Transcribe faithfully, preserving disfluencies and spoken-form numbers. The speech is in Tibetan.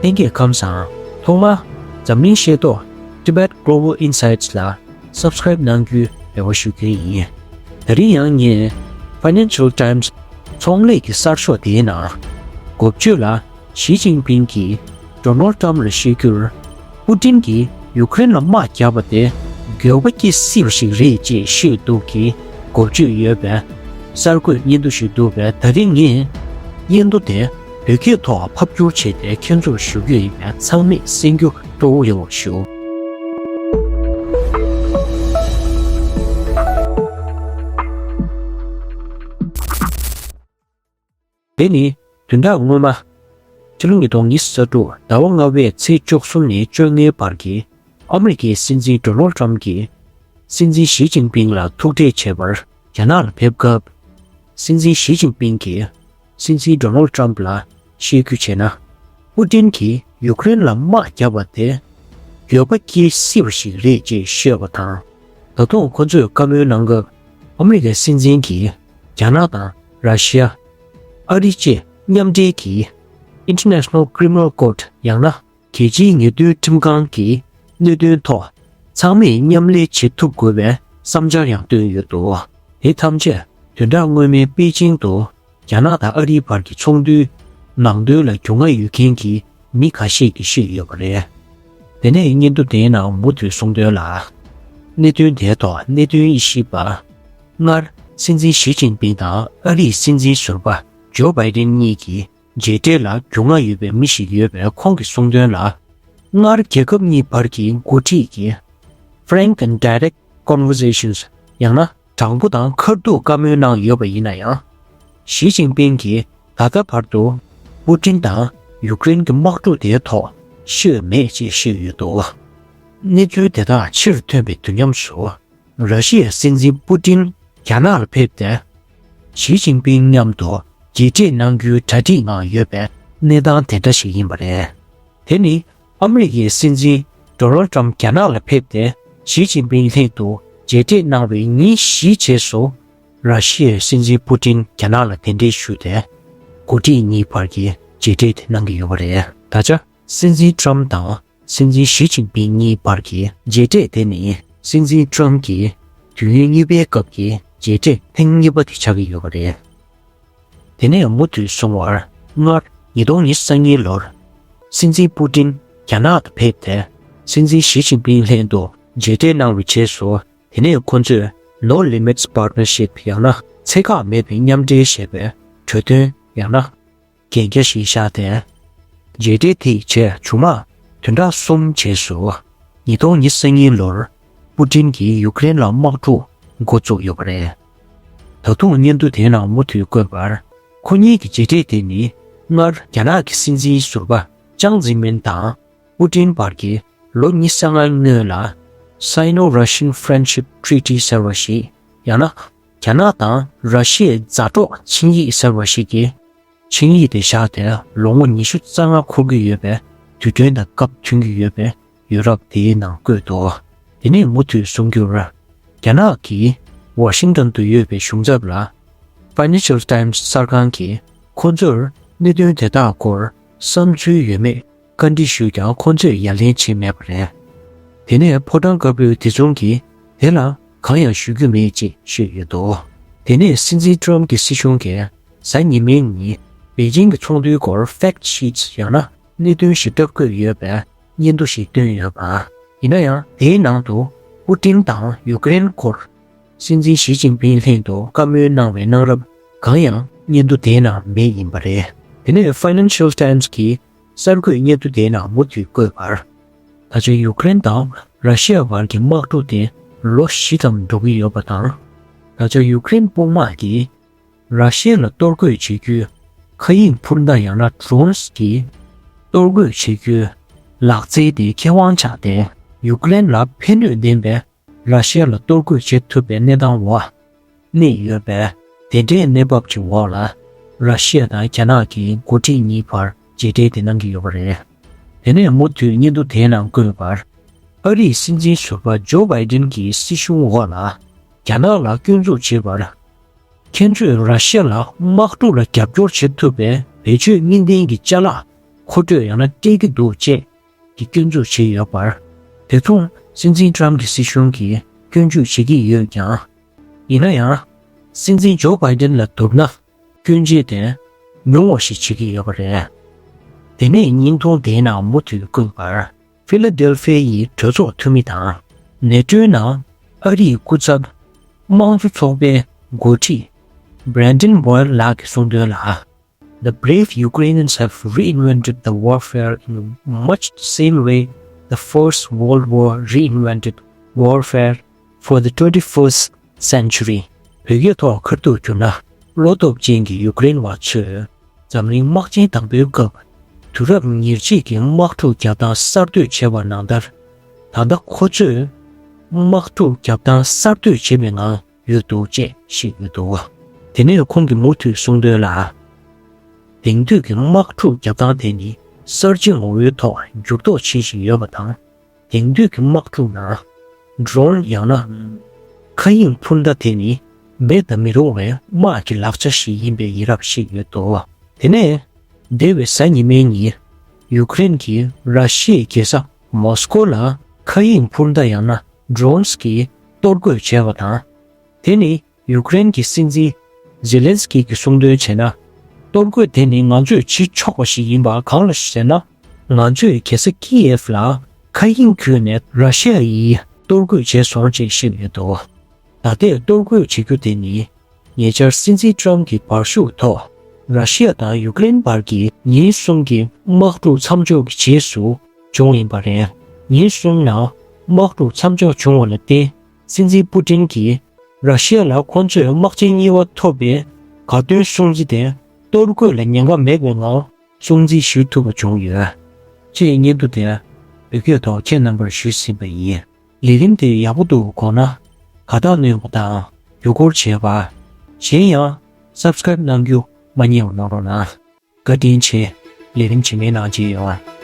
ལྷན་རྒྱས་ཁམས་བཟང་། ཐོག་མར་འཛམ་གླིང་ཤེས་རྟོགས་Tibet Global Insights ལ་Subscribe གནང་རྒྱུའི་རེ་བ་ཞུ་མཁན་ཡིན། ད་རིང་ཡང་ངས་Financial Times ཚོང་ལས་ཀྱི་གསར་ཤོག་དེའི་ནང་འགོ་བརྗོད་ལ། ཞི་ཅིན་ཕིང་གིས་Donald Trump ལ་བཤད་རྒྱུར། པུ་ཏིན་གྱིས་ཡུཀ་རེན་ལ་དམག་བརྒྱབ་པ་དེ་འགྱོད་པ་སྐྱེ་སྲིད་པ་ཞིག་རེད་ཅེས་བཤད་འདུག་གི་འགོ་བརྗོད་ཡོད་པའི་གསར་འགོད་སྙན་ཐོ་ཞིག་འདུག་པས། ད་རིང་ངས་སྙན་ཐོ་དེ་བོད་སྐད་ཐོག་ཕབ་བསྒྱུར་བྱས་ཏེ་ཁྱོད་ཚོར་ཞུ་རྒྱུ་ཡིན་པས། ཚང་མས་གསན་རྒྱུ་སྤྲོ་བོ་ཡོང་བ་ཞུ། དེ་ནི་བདུན་ཕྲག་སྔོན་མ། ཕྱི་ལོ་ཉིས་སྟོང་ཉི་ཤུ་རྩ་དྲུག་ཟླ་བ་ལྔ་པའི་ཚེས་བཅུ་གསུམ་ནས་བཅོ་ལྔའི་བར་གྱི་ཨ་མི་རི་ཀའི་སྲིད་འཛིན་Donald Trump གྱིས་སྲིད་འཛིན་ཞི་ཅིན་ཕིང་ལ་ཐུག་འཕྲད་བྱེད་པར་རྒྱ་ནག་ལ་ཕེབས་སྐབས། སྲིད་འཛིན་ཞི་ཅིན་ཕིང་གིས་སྲིད་འཛིན་Donald Trump ལ་བཤད་རྒྱུ་བྱས་ན། པུ་ཏིན་གྱིས་ཡུཀ་རེན་ལ་དམག་བརྒྱབ་པ་དེ་འགྱོད་པ་སྐྱེ་སྲིད་པ་ཞིག་རེད་ཅེས་བཤད་པ་དང་། ད་དུང་ཁོ་ཚོས་བཀའ་མོལ་གནང་སྐབས། ཨ་མི་རི་ཀའི་སྲིད་འཛིན་གྱིས་རྒྱ་ནག་དང་ར་ཤི་ཡ། ཨ་རི་བཅས་མཉམ་འབྲེལ་གྱིས་International Criminal Court ཡང་ན་རྒྱལ་སྤྱིའི་ཉེས་དོན་ཁྲིམས་ཁང་གི་གནད་དོན་ཐོག་ཚང་མས་མཉམ་ལས་བྱེད་ཐུབ་དགོས་པའི་བསམ་འཆར་ཡང་བཏོན་ཡོད་འདུག་དེ་ཐམས་ཅད་བདུན་ཕྲག་སྔོན་མའི་པེ་ཅིང་དུ་རྒྱ་ནག་དང་ཨ་རིའི་བར་གྱི་ཚོགས་འདུའི་ནང་དོན་ལ་རྒྱུས་མངའ་ཡོད་མཁན་གྱི་མི་ཁ་ཤས་ཀྱིས་བཤད་ཡོད་པ་རེད། དེ་ནས་སྙན་ཐོ་དེའི་ནང་མུ་མཐུད་གསུངས་དོན་ལ། གནད་དོན་དེའི་ཐོག་གནད་དོན་དབྱེ་ཞིབ་པ། སྔར་སྲིད་འཛིན་ཞི་ཅིན་ཕིང་དང་ཨ་རིའི་སྲིད་འཛིན་ཟུར་པ་ཇོ་བྷའི་ཏིན་གཉིས་ཀྱི་མཇལ་འཕྲད་ལ་རྒྱུས་མངའ་ཡོད་པའི་མི་ཞིག་ཡོད་པས། ཁོང་གིས་གསུངས་དོན་ལ། སྔར་རྒྱལ་ཁབ་གཉིས་བར་གྱི་འགོ་ཁྲིད་ཀྱི་Frank and Direct Conversations ཡང་ན་དྲང་པོ་དང་ཁ་ཐུག་བཀའ་མོལ་གནང་ཡོད་པ་ཡིན་ན་ཡང་། ཞི་ཅིན་ཕིང་གིས་ད་ལྟ་བར་དུ་པུ་ཏིན་དང་ཡུཀ་རེན་གྱི་དམག་འཁྲུག་དེའི་ཐོག་ཤོད་མེད་ཅེས་བཤད་ཡོད་འདུག་གནས་ཚུལ་དེ་དག་ཕྱིར་ཐོན་པའི་དུས་མཉམ་དུ། ར་ཤི་ཡའི་སྲིད་འཛིན་པུ་ཏིན་རྒྱ་ནག་ལ་ཕེབས་ཏེ། ཞི་ཅིན་ཕིང་མཉམ་དུ་མཇལ་འཕྲད་གནང་རྒྱུའི་གྲ་སྒྲིག་ངང་ཡོད་པའི་གནས་སྟངས་དེ་འདྲ་ཞིག་ཡིན་པ་རེད། དེ་ནི་ཨ་མི་རི་ཀའི་སྲིད་འཛིན་Donald Trump རྒྱ་ནག་ལ་ཕེབས་ཏེ། ཞི་ཅིན་ཕིང་ལྷན་དུ་མཇལ་འཕྲད་གནང་བའི་ཉིན་བཞིའི་རྗེས་སུ། ར་ཤི་ཡའི་སྲིད་འཛིན་པུ་ཏིན་རྒྱ་ནག་ལ་གདན་འདྲེན་ཞུས་ཏེ། འགོ་ཁྲིད་གཉིས་བར་གྱི་མཇལ་འཕྲད་དེ་གནང་གི་ཡོད་པ་རེད། ད་ཆ་སྲིད་འཛིན་ཊམ་དང་སྲིད་འཛིན་ཞི་ཅིན་ཕིང་གཉིས་བར་གྱི་མཇལ་འཕྲད་དེ་ནི་སྲིད་འཛིན་ཊམ་གྱི་དུས་ཡུན་གཉིས་པའི་སྐབས་ཀྱི་མཇལ་འཕྲད་ཐེངས་གཉིས་པ་དེ་ཆགས་ཀྱི་ཡོད་པ་རེད། དེ་ནས་མུ་མཐུད་གསུང་བར། སྔར་ཉིས་སྟོང་ཉི་ཤུ་རྩ་གཉིས་ལོར་སྲིད་འཛིན་པུ་ཏིན་རྒྱ་ནག་ཏུ་ཕེབས་ཏེ། སྲིད་འཛིན་ཞི་ཅིན་ཕིང་ལྷན་དུ་མཇལ་འཕྲད་གནང་བའི་རྗེས་སུ། དེ་ནས་ཁོ་ཚོས་No Limits Partnership ཡང་ན་ཚད་བཀག་མེད་པའི་མཉམ་འབྲེལ་ཞེས་པའི་གྲོས་དོན་ཡང་ན་གན་རྒྱ་ཞིག་བཞག་སྟེ། མཇལ་འཕྲད་དེའི་རྗེས་མཇུག་མ་བདུན་ཕྲག་གསུམ་རྗེས་སུ། ཉིས་སྟོང་ཉི་ཤུ་རྩ་གཉིས་ལོར་པུ་ཏིན་གྱིས་ཡུཀ་རེན་ལ་དམག་འཁྲུག་འགོ་བཙུགས་ཡོད་པ་རེད། ད་དུང་སྙན་ཐོ་དེའི་ནང་མུ་མཐུད་བཀོད་པར། ཁོ་གཉིས་ཀྱི་མཇལ་འཕྲད་དེ་ནི་སྔར་རྒྱ་ནག་གི་སྲིད་འཛིན་ཟུར་པ་ཅང་ཙེ་མིན་དང་པུ་ཏིན་བར་གྱི་ལོ་ཉི་ཤུ་རྩ་ལྔའི་སྔོན་ལ་Sino-Russian Friendship Treaty ཟེར་བ་ཞིག་ཡང་ན་རྒྱ་ནག་དང་ར་ཤི་ཡའི་མཛའ་གྲོགས་ཆིངས་ཡིག་ཟེར་བ་ཞིག་གི་ཆིངས་ཡིག་དེ་བཞག་སྟེ་ལོ་ངོ་ཉི་ཤུ་རྩ་ལྔ་འཁོར་གྱི་ཡོད་པའི་དུས་སྟོན་དང་སྐབས་མཐུན་གྱི་ཡོད་པའི་ཡོད་རབས་དེའི་ནང་བཀོད་འདུག་དེ་ནས་མུ་མཐུད་གསུང་རྒྱུར། རྒྱ་ནག་གིས་ཝ་ཤིང་ཏོན་དུ་ཡོད་པའི་གཞུང་ཚབ་ལ་Financial Times གསར་ཁང་གིས་ཁོ་ཚོར་གནད་དོན་དེ་དག་སྐོར་བསམ་ཚུལ་ཡོད་མེད་བཀའ་འདྲི་ཞུས་ཀྱང་ཁོ་ཚོས་ཡ་ལན་བྱས་མེད་པ་རེད། དེ་ནས་ཕོ་བྲང་དཀར་པོའི་སྡེ་ཚན་གྱིས་དེ་ལ་གང་ཡང་ཞུ་རྒྱུ་མེད་ཅེས་བཤད་ཡོད་འདུག་དེ་ནས་སྲིད་འཛིན་ཊམ་གྱི་སྲིད་གཞུང་གིས་གཟའ་ཉི་མའི་ཉིན་པེ་ཅིང་གི་ཚོགས་འདུའི་སྐོར་Fact Sheets ཡང་ན་གནད་དོན་ཞིབ་ཕྲ་བཀོད་ཡོད་པའི་སྙན་ཐོ་ཞིག་བཏོན་ཡོད་པ། ཡིན་ན་ཡང་དེའི་ནང་དུ་པུ་ཏིན་དང་ཡུཀ་རེན་སྐོར་སྲིད་འཛིན་ཞི་ཅིན་ཕིང་ལྷན་དུ་བཀའ་མོལ་གནང་བའི་གནང་རབས་གང་ཡང་སྙན་ཐོ་དེའི་ནང་མེད་ཡིན་པ་རེད། དེ་ནས་Financial Times གྱིས་གསར་འགོད་སྙན་ཐོ་དེའི་ནང་མུ་མཐུད་བཀོད་པར། ད་ཆ་ཡུཀ་རེན་དང་ར་ཤི་ཡ་བར་གྱི་དམག་འཁྲུག་དེ་ལོ་བཞི་ཙམ་འགྲོ་གི་ཡོད་པ་དང་། ད་ཆ་ཡུཀ་རེན་དཔུང་དམག་གིས་ར་ཤི་ཡ་ལ་གཏོར་རྒོལ་བྱེད་རྒྱུའི་མཁའ་དབྱིངས་འཕུར་མདའ་ཡང་ན་Drones གྱིས་གཏོར་རྒོལ་བྱེད་རྒྱུའི་ལག་རྩལ་དེ་མཁས་དབང་ཆགས་ཏེ། ཡུཀ་རེན་ལ་ཕན་ནུས་ལྡན་པའི་ར་ཤི་ཡ་ལ་གཏོར་རྒོལ་བྱེད་ཐུབ་པའི་གནས་སྟངས་འོག་གནས་ཡོད་པས། དེ་འདྲའི་གནས་བབ་ཀྱི་འོག་ལ་ར་ཤི་ཡ་དང་རྒྱ་ནག་གི་འགོ་ཁྲིད་གཉིས་བར་མཇལ་འཕྲད་དེ་གནང་གི་ཡོད་པ་རེད། དེ་ནས་མུ་མཐུད་སྙན་ཐོ་དེའི་ནང་བཀོད་པར། ཨ་རིའི་སྲིད་འཛིན་ཟུར་པ་ཇོ་བྷའི་ཏིན་གྱི་སྲིད་གཞུང་འོག་ལ་རྒྱ་ནག་ལ་སྐྱོན་འཛུགས་བྱེད་པར། ཁྱེད་ཚོས་ར་ཤི་ཡ་ལ་དམག་འཁྲུག་ལ་རྒྱབ་སྐྱོར་བྱེད་ཐུབ་པའི་བེད་སྤྱོད་གཉིས་ལྡན་གྱི་ཅ་ལག་ མཁོ་སྤྲོད་ཡང་ན་སྤྲད་ཀྱི་འདུག་ཅེས་ཀྱི་སྐྱོན་འཛུགས་བྱས་ཡོད་པར། དེ་མཚུངས་སྲིད་འཛིན་ཊམ་གྱི་སྲིད་གཞུང་གིས་སྐྱོན་བརྗོད་བྱེད་ཀྱི་ཡོད་ཀྱང་། ཡིན་ན་ཡང་། སྲིད་འཛིན་ཇོ་བྷའི་ཏན་ལ་བསྡུར་ན་སྐྱོན་བརྗོད་དེ་ཉུང་བ་ཞིག་བྱེད་ཀྱི་ཡོད་པ་རེད། དེ་ནས་བརྙན་ཐུང་དེའི་ནང་མུ་མཐུད་བཀོད་པར། ཕི་ལ་ཌེལ་ཕི་ཡའི་གྲོས་ཚོགས་འཐུས་མི་དང་ནེ་ཊོའི་ནང་ཨ་རིའི་སྐུ་ཚབ་དམངས་གཙོ་ཚོགས་པའི་འགོ་ཁྲིད་བྷི་རེན་ཌན་བྷོལ་ལགས་ཀྱིས་གསུངས་དོན་ལ། The brave Ukrainians have reinvented the warfare in much the same way the First World War reinvented warfare for the twenty-first century. བོད་སྐད་ཐོག་ཁ་ཐུག་བསྒྱུར་ན། བློ་སྟོབས་ཅན་གྱི་ཡུཀ་རེན་བ་ཚོས་འཛམ་གླིང་དམག་ཆེན་དང་པོའི་སྐབས་དུས་རབས་ཉེར་གཅིག་གི་དམག་འཁྲུག་བརྒྱབ་སྟངས་གསར་གཏོད་བྱས་པ་ནང་ལྟར། ད་ལྟ་ཁོ་ཚོས་དམག་འཁྲུག་བརྒྱབ་སྟངས་གསར་གཏོད་བྱེད་པའི་ངང་ཡོད་འདུག་ཅེས་བཤད་ཡོད་འདུག་དེ་ནས་ཁོང་གིས་མུ་མཐུད་གསུངས་དོན་ལ། དེང་དུས་ཀྱི་དམག་འཁྲུག་བརྒྱབ་སྟངས་དེ་ནི་གསར་བརྗེ་ངོ་བོའི་ཐོག་འགྱུར་ལྡོག་ཕྱིན་བཞིན་ཡོད་པ་དང་། དེང་དུས་ཀྱི་དམག་འཁྲུག་ནང་ཌོ་རོན་ཡང་ན་མཁའ་དབྱིངས་འཕུར་མདའ་དེ་ནི་མེད་དུ་མི་རུང་བའི་དམག་གི་ལག་ཆ་ཞིག་ཡིན་པའི་ཡི་རབས་བཤད་ཡོད་འདུག་དེ་ནས་འདས་པའི་གཟའ་ཉི་མའི་ཉིན་ཡུཀ་རེན་གྱིས་ར་ཤི་ཡའི་རྒྱལ་ས་མོ་སི་ཀོ་ལ་མཁའ་དབྱིངས་འཕུར་མདའ་ཡང་ན་ཌོ་རོན་གྱིས་གཏོར་རྒོལ་བྱས་པ་དང་། དེ་ནི་ཡུཀ་རེན་གྱི་སྲིད་འཛིན་ཛེ་ལན་སི་ཀི་གིས་གསུངས་དོན་བྱས་ན། གཏོར་རྒོལ་དེ་ནི་ང་ཚོས་བྱེད་ཆོག་པ་ཞིག་ཡིན་པ་གང་ལ་ཟེར་ན། ང་ཚོས་རྒྱལ་ས་ཀི་ཡེབ་ལ་མཁའ་དབྱིངས་བརྒྱུད་ནས་ར་ཤི་ཡ་ཡིས་གཏོར་རྒོལ་བྱས་སོང་ཅེས་བཤད་ཡོད་འདུག་ད་ལྟའི་གཏོར་རྒོལ་བྱེད་རྒྱུ་དེ་ནི་ཉེ་ཆར་སྲིད་འཛིན་ཊམ་གྱི་བར་ཞུགས་ཐོག་ར་ཤི་ཡ་དང་ཡུཀ་རེན་བར་གྱི་ཉིན་གསུམ་གྱི་དམག་འཁྲུག་མཚམས་འཇོག་གི་རྗེས་སུ་བྱུང་ཡིན་པ་རེད། ཉིན་གསུམ་ནང་དམག་འཁྲུག་མཚམས་འཇོག་བྱུང་བ་ལ་བརྟེན། སྲིད་འཛིན་པུ་ཏིན་གྱིས་ར་ཤི་ཡ་ལ་ཁོང་ཚོས་དམག་ཆེན་གཉིས་པ་ཐོབ་པའི་དགའ་སྟོན་སྲུང་བརྩི་དེ་གཏོར་རྒོལ་ལ་ཉེན་ཁ་མེད་པའི་ངང་སྲུང་བརྩི་ཞུ་ཐུབ་པ་བྱུང་ཡོད། ཅེས་སྙན་ཐོ་དེ་བོད་སྐད་ཐོག་ཁྱེད་རྣམ་པར་ཞུས་ཟིན་པ་ཡིན། ལས་རིམ་དེ་ཡག་པོ་འདུག་དགོངས་ན་དགའ་རྟགས་གནོན་པ་དང་བརྒྱུད་སྐུར་བྱས་པ། གཞན་ཡང་སབ་སི་ཀ་རེབ་གནང་རྒྱུ་མ་བསྙེལ་བ་གནང་རོགས་གནང་། བཀའ་དྲིན་ཆེ། ལས་རིམ་རྗེས་མའི་ནང་མཇལ་ཡོང་།